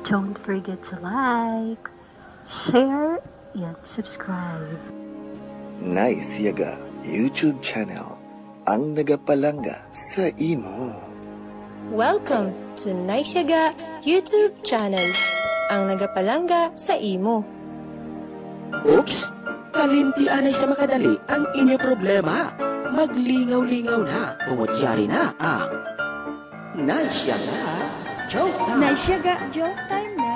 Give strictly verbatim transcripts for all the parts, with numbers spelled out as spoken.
Don't forget to like, share, and subscribe. Nice Yaga YouTube channel, ang nagapalangga sa imo. Welcome to Nice Yaga YouTube channel, ang nagapalangga sa imo. Oops! Kalimti anay sa makadali ang inyo problema. Maglingaw-lingaw na, tungod yari na ang Nice Yaga Joke Time. Nice Yaga Joke Time na.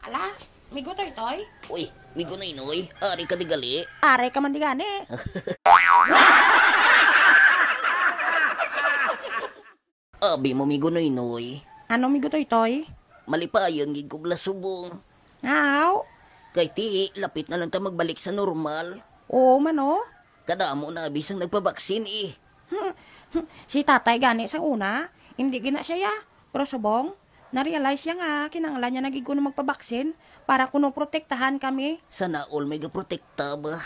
Ala, Migo Toytoy? Uy, Migo Noynoy, ari ka di gali. Ari ka man di gani. Abi mo, Migo Noynoy. Ano, Migo Toytoy? Malipayon gid ko bala subong. Aw. Kay ti, lapit na lang ta magbalik sa normal. Oo man, oh. Kadamo na abi sang nagpabaksin, eh. Si tatay gani sa una, hindi gina siya, ya. Pero subong, na-realize siya nga kinahanglan niya na gid kuno magpabaksin para kuno protektahan kami. Sana all may gaprotekta ba?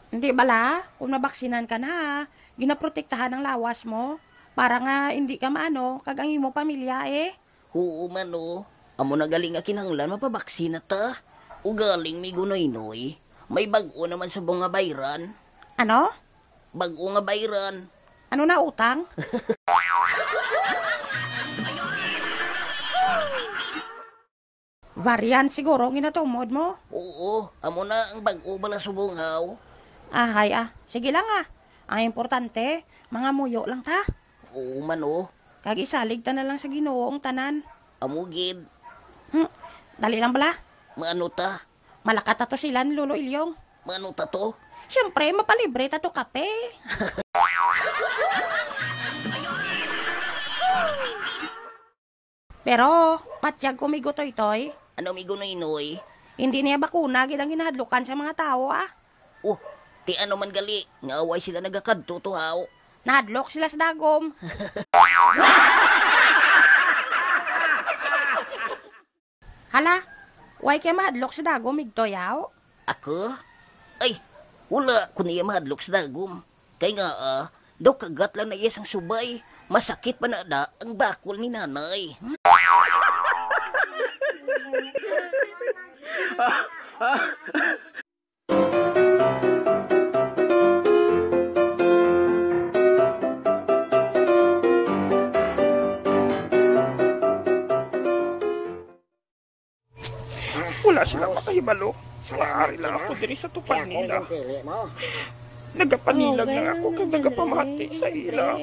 Hindi bala, kung mabaksinan ka na, ginaprotektahan ang lawas mo para nga hindi ka maano kag ang imo pamilya, eh. Oo man, oh. Amo na gali nga kinahanglan mapabaksina ta. Ugaling, Migo Noynoy, may bag-o naman subong nga bayran. Ano? Bag-o nga bayran. Ano na, utang? Variant siguro ang ginatumod mo. Oo, amo na ang bag-o bala subong, haw. Ahay, ah. Sige lang, ah. Ang importante, mga muyo lang ta. Oo man, oh. Kag isalig ta na lang sa Ginoo ang tanan. Amo gid. Hmm. Dali lang bala. Maano ta? Malakat ta to sila ni Lolo Ilyong. Maano ta to? Siyempre, mapalibre ta to kape. Pero, matyag ko, Migo Toytoy. Ano, Migo Noynoy? Hindi niya bakuna gid ang ginahadlukan sa mga tawo, ah. Oh, ti ano man gali, nga way sila nagakadto to, haw? Nahadlok sila sa dagom. Hala, way kay mahadlok sa dagom, Migo Toy, haw? Ako? Ay, wala ko niya mahadlok sa dagom. Kay nga, ah, daw kagat lang na iya sang subay. Masakit pa na da ang bakol ni nanay. Wala sila makahibalo. Maaari lang ako diri sa tupad nila. Nagapanilag lang ako kag nagapamati sa ila.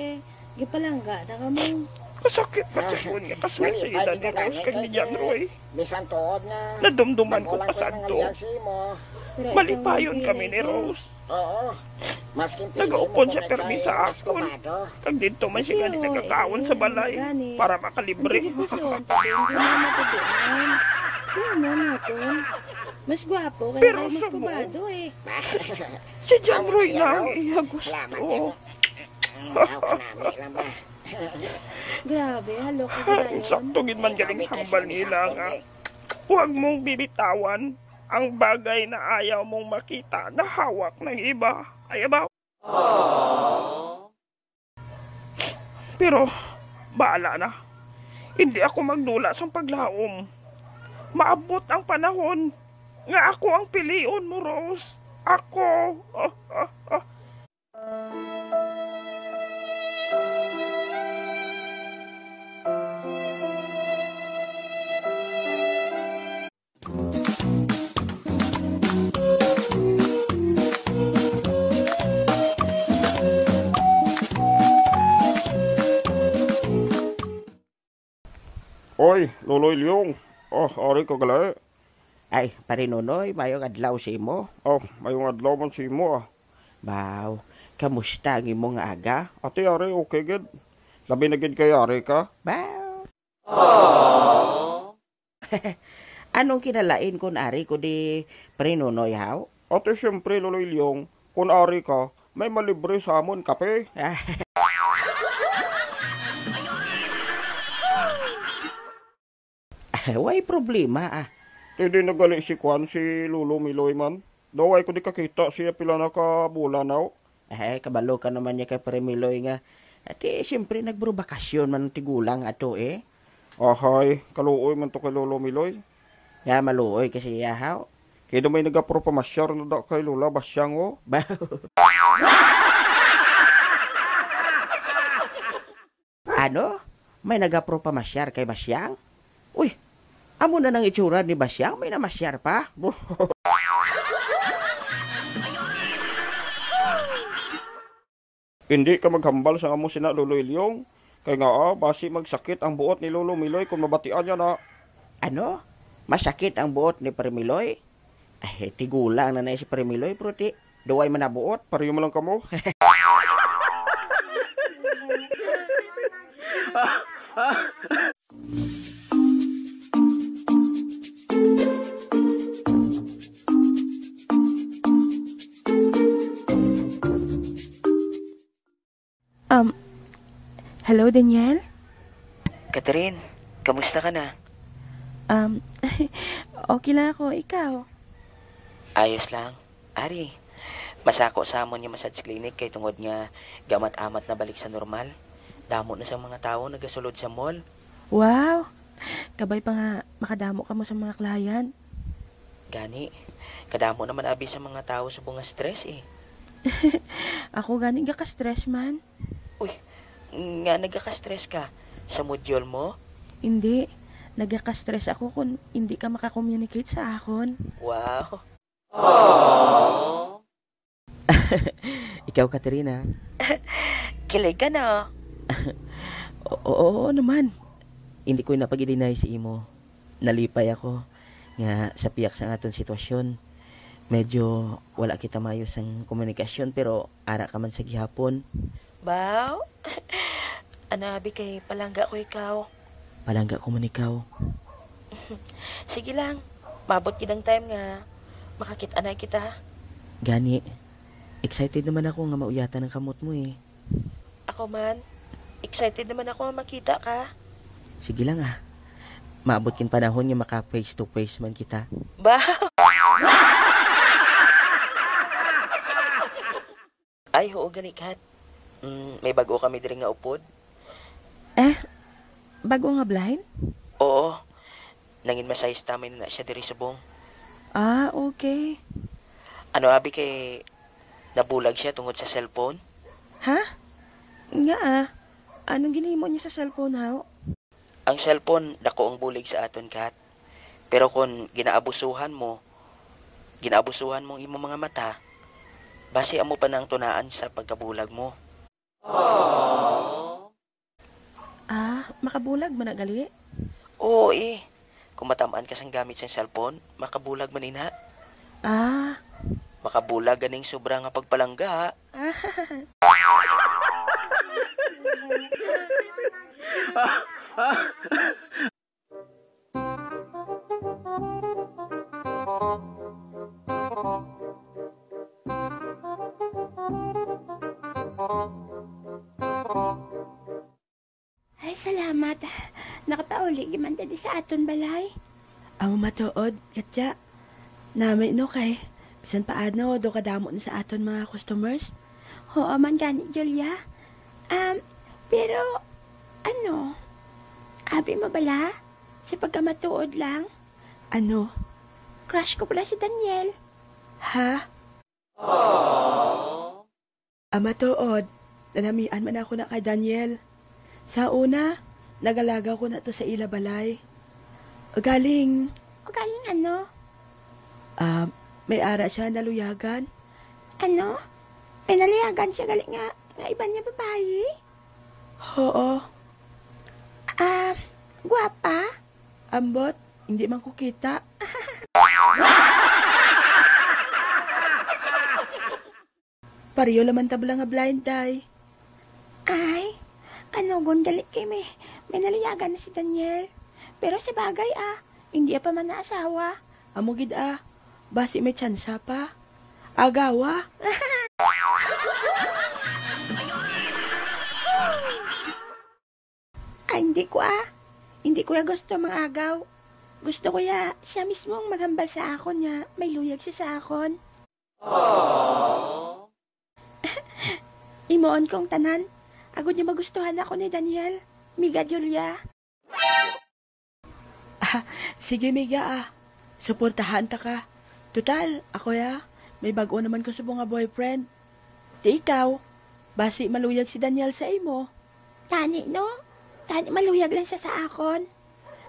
Gipalangga na kamo. Kasakit pa jud nga kaswit sa edad ni Rose kag ni John Roy. Nadumduman ko pa sadto. Malipayon kami ni Rose. Oo. Nagaupod siya permi sa akon. Kag didto man siya gani nagakaon sa balay para makalibre. Kaya mo naton. Mas gwapo kaya mas kubado, eh. Si John Roy na ang iya gusto. Grabe, halo ka. Sakto gid man galing hambal nila nga huwag mong bibitawan ang bagay na ayaw mong makita na hawak ng iba. Ay, abaw. Pero, bahala na. Hindi ako magdula sang paglaom. Maabot ang panahon nga ako ang pilion mo, Rose. Ako. Oy, Loloy Lyong. Oh, ari ka gali. Ay, Pare Nonoy, mayong adlaw sa imo. Oh, mayong adlaw man sa imo, ah. Baw, kamusta ang imo nga aga? Ati, ari, okay gid. Labi na gid kay ari ka. Baw. Anong kinalain kun ari ko di Pare Nonoy, haw? Ate, siyempre, Lolo Ilyong, kun ari ka, may malibre sa amon kape. Eh, way problema, ah. Ti di na gali si kwan, si Lolo Miloy man. Daw ay ko di kakita siya pila na ka bulan, aw. Eh, kabalo ka naman niya kay Pare Miloy nga. Ati, siyempre, nagburo bakasyon man ang tigulang ato, eh. Ahay, kaluoy man to kay Lolo Miloy. Ya, maluoy kasi ya, haw. Kay na may nagapropamasyar na da kay Lola Basyang, oh. Ba- Ano? May nagapropamasyar kay Basyang? Uy, amo na nang itsura ni Basyang, may namasyar pa? Hindi ka maghambal sa amo sina, Lolo Ilyong. Kay nga, ah, basi magsakit ang buot ni Lolo Miloy kung mabatian niya na. Ano? Masakit ang buot ni Pare Miloy? Ay, tigulang na na si Pare Miloy, pero ti, duway man na buot. Pareho man lang kamo. Um, hello, Daniel? Catherine, kamusta ka na? Um, okay lang ako. Ikaw? Ayos lang. Ari, masako sa amon nga massage clinic kay tungod nga gamat-amat na balik sa normal. Damo na sang mga tawo nagasulod sa mall. Wow! Kabay pa nga makadamo kamo sa mga client. Gani, kadamo naman abi sa mga tawo subong nga stress eh. Ako gani gaka-stress man. Uy, nga nagaka-stress ka sa module mo? Hindi. Nagaka-stress ako kung hindi ka maka-communicate sa akon. Wow. Ikaw, Katerina. Kilig ka, no? Oo, oo naman. Hindi ko na pag-i-deny sa imo. Nalipay ako nga sa piyak sang aton sitwasyon. Medyo wala kita maayo sang komunikasyon, pero ara ka man sa gihapon. Baw? Anabi kay palangga ko ikaw. Palangga ko man ikaw. Sige lang. Mabot gid ang time nga makakit-anay kita. Gani, excited naman ako nga mauyatan ang kamot mo eh. Ako man, excited naman ako nga makita ka. Sige lang ah. Maabot king panahon nga maka face to face man kita. Ba? Ay, oo gani, Kat. Mm, may bag-o kami diri nga upod. Eh, bag-o nga blind? Oo. Nangin masahista man na siya diri subong. Ah, okay. Ano abi kay nabulag siya tungod sa cellphone? Ha? Nga ah. Anong ginhimo niya sa cellphone, haw? Ang cellphone, dako ang bulig sa aton, Kat. Pero kung ginaabusuhan mo, ginaabusuhan mo ang imong mga mata, basi amo pa na ang tunaan sa pagkabulag mo. Ah, makabulag man na gali? Oo, eh. Kung matamaan ka sang gamit sang cellphone, makabulag man ina. Ah, Makabulag ganing sobra nga pagpalangga. Ay, salamat. Nakapauli gid man diri sa aton balay. Amo matuod, Katya. Nami no kay bisan paano do kadamo na sa aton mga customers. Oo man gani, Julia. Um, pero, ano, abi mo bala? Sa pagkamatuod lang, Ano? Crush ko pala si Daniel. Ha? Ang matuod, nanamian man ako na kay Daniel. Sa una, nagalagaw ko na to sa ila balay. Galing, O galing ano? Ah, may ara siya naluyagan. Ano? May naliyagan siya gali nga, nga iban niya babayi? Oo, Ah, guwapa? Ambot, hindi man ko kita. Pareho laman tabla nga blind, day. Ay, kanugon gali kay may, may naliyagan na si Daniel. Pero sa bagay ah, hindi pa man naasawa. Amo gid ah, basi may tsansa pa. Agawa. Ay, hindi ko ah. Hindi ko ya gusto mang agaw. Gusto ko ya siya mismo ang maghambal sa akon nga may luyag siya sa akon. Himuon kong tanan, agod nga magustuhan ako ni Daniel, Miga Julia. Ah, sige, Miga, ah. Suportahan ta ka. Total, ako ya, may bag-o naman ko subong nga boyfriend. Di ikaw, basi maluyag si Daniel sa imo. Tani, no? Tani maluyag lang siya sa akon.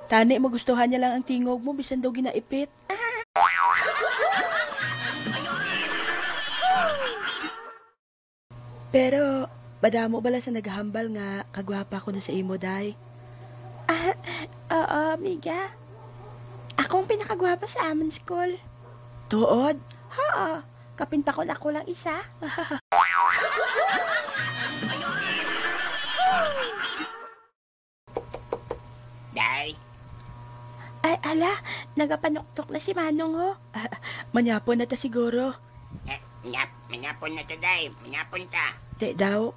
Tani magustuhan niya lang ang tingog mo, bisan daw ginaipit. Pero madamo bala sa naghambal nga kagwapa ko na sa imo, day. Ah, oo, amiga. Akong pinakagwapa sa amon school. Tuod? Oo. Kapin pa kun ako lang isa. Day. Ay, ala, nagapanuktok na si Manong, ho. Ah, manyapon na ta siguro. Eh, nyap, manyapon na ta, day. Manyapon ta. Di daw.